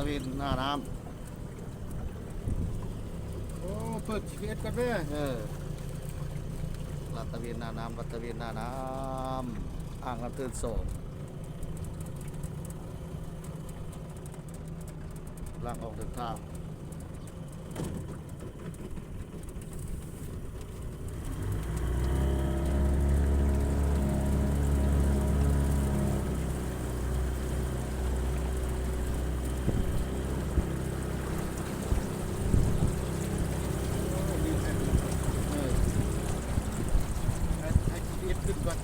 ຕະເວນໜ້ານ້ຳ. ໂອ້ ເປີດຈີພີເອັສກ່ອນເດີ້. ເອີ ລາດຕະເວນໜ້ານ້ຳ ລາດຕະເວນໜ້ານ້ຳ ອ່າງນ້ຳເທີນສອງ ກຳລັງອອກເດີນທາງ. ເອີ ໃຫ້ ໃຫ້ຈີພີເອັສຂຶ້ນກ່ອນ.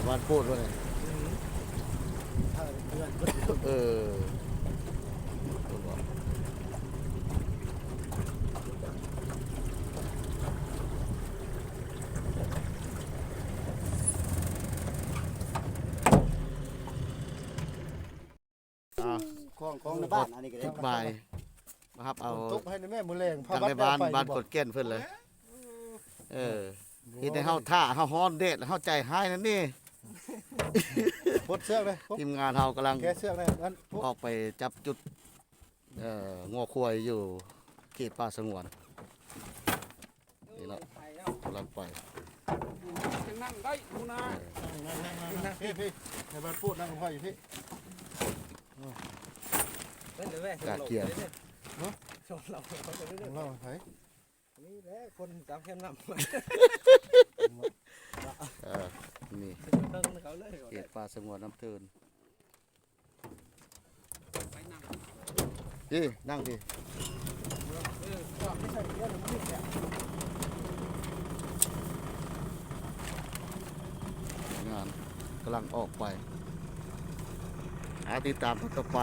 ບ້ານໂພດບໍ່ນີ້? ອືມ ເອີ ອ່າ ຂອງ ຂອງໃນບ້ານອັນນີ້ກໍໄດ້ ທຸກບາຍ ມາຮັບເອົາ ຕົກໃຫ້ແມ່ມື້ແລງ ທາງໃນບ້ານ ບ້ານກົດແກ່ນເພິ່ນເລີຍ. ເອີ ເຮັດໃຫ້ເຮົາຖ້າ ເຮົາຮ້ອນແດດ ເຮົາໃຈຮ້າຍນັ້ນນີ້. ປົດເຊືອກເລີຍ ທີມງານເຮົາກຳລັງ ແກະເຊືອກເລີຍ ອອກໄປຈັບຈຸດ ເອີ ງົວຄວາຍຢູ່ເຂດປ່າສະຫງວນ. ນີ້ເນາະ ກຳລັງໄປ ຍັງນັ່ງໄດ້ພຸ້ນນະ. ເອີ ນັ່ງ ນັ່ງ ນັ່ງ ນັ່ງ ພີ່ ພີ່ ໃຫ້ບ້ານໂພດນັ່ງໄວ້ຢູ່ພີ່. ກະກຽມ ເນາະ ເຮົາ ເຮົາໃຜ ນີ້ແຫຼະຄົນຕາມແຄມນ້ຳ. ເອີ ນີ້ ເຂດປ່າສະຫງວນນ້ຳເທີນ. ພີ່ ນັ່ງພີ່ ງານກຳລັງອອກໄປ ຫາຕິດຕາມຕອນຕໍ່ໄປ.